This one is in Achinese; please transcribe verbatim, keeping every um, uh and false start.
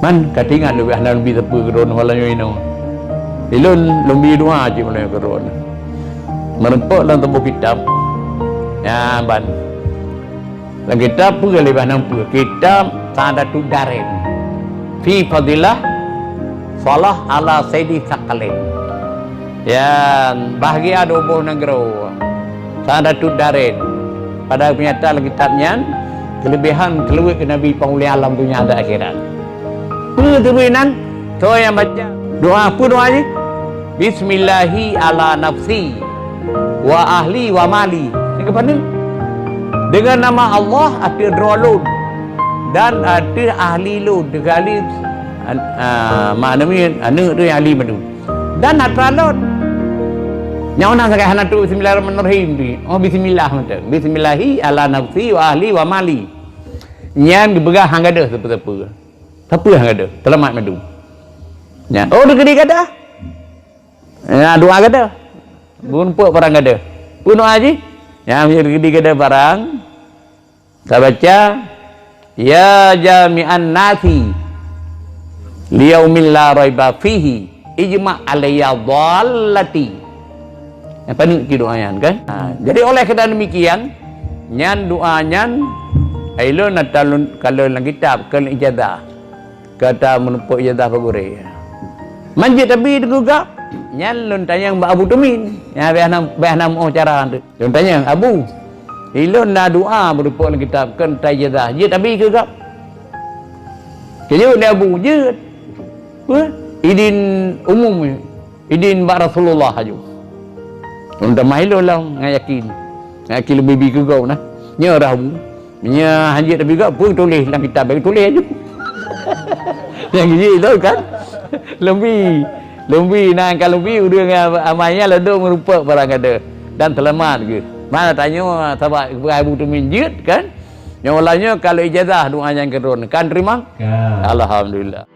Man ka teuingat leubeh hana lôn bi sapeue keu droeneuh malam nyoe inoe. Ilôn lôn bi dua cit malam nyoe keu droeneuh. Meureumpok lam saboh kitab. Nyan ban. Lam kitab peue leubeh hana peue. Kitab Sa'adatud Darain. Fi Fadilah Salah ala Sayyidi Tsaqalain. Nyan bahgia dua boh nanggroe. Sa'adatud Darain. Padahai peunyata lam kitab nyan, keuleubehan keuluwarga Nabi Panghulèe Alam donya dan akhirat. Peue teubiet nan? Soe nyang baca doa, peue doa jih? "Bismillahi ala nafsi wa ahli wa mali." Nyan keuh paneuk. Deungon nama Allah ateueh droe lôn dan ateueh ahli lôn, teuka ahli, an-, a, makna nyan, aneuk teuh nyang ahli mandum. Dan atra lôn. Nyang na sagai hana tuek bismillahirrahmanirrahim tu. Oh, bismillah mantong. "Bismillahi ala nafsi wa ahli wa mali." Nyan geupeugah han gadôh sapeue-sapeue. Sapeue han gadôh, seulamat mandum. Nyan, oh, dikeudi gadôh. Nyan, doa gadôh. Bukan pok barang gadôh. Peue doa jih? Nyan, dikeudi gadôh barang. Tabaca, "Ya jami'an nasi liyaumin la raiba fihi, ijma' alayya dhallati." Nyan paneuk cit doa nyan, kan? Ha, jadi oleh karena demikian, nyan doa nyan, ilôn ata lôn kalon lam kitab, keu ijazah. Keu ata meunumpok ijazah bak gurèe. Man jeuet tabi teugugah, nyan lôn tanyong bak Abu Tumin. Nyan bèk hana, bèk hana muoh cara tu. Lôn tanyong, "Abu, ilôn na doa meurumpok lam kitab keu ata ijazah. Jeuet tabi keu gob?" Geujaweueb lé Abu, "Jeuet." Peue? Idin umum, idin bak Rasulullah aju. Lôn tamah ilôn lom ngon yakin. Ngon yakin lôn bi keu gob na. Nyoe rah Abu. Meunyoe han jeuet tabi gob, peue tuléh lam kitab, bèk tuléh aju. Nyang jih tu kan. Lôn bi. Lôn bi, na ka lôn bi, ureueng nyang amai nyan ladôm meurumpok barang gadôh dan seulamat geuh. Mana tanyoe sahabat Abu Tumin jeuet kan? Nyoe ulah nyoe kalau ijazah doa nyan keudroe kan teurimong? Ka. Alhamdulillah.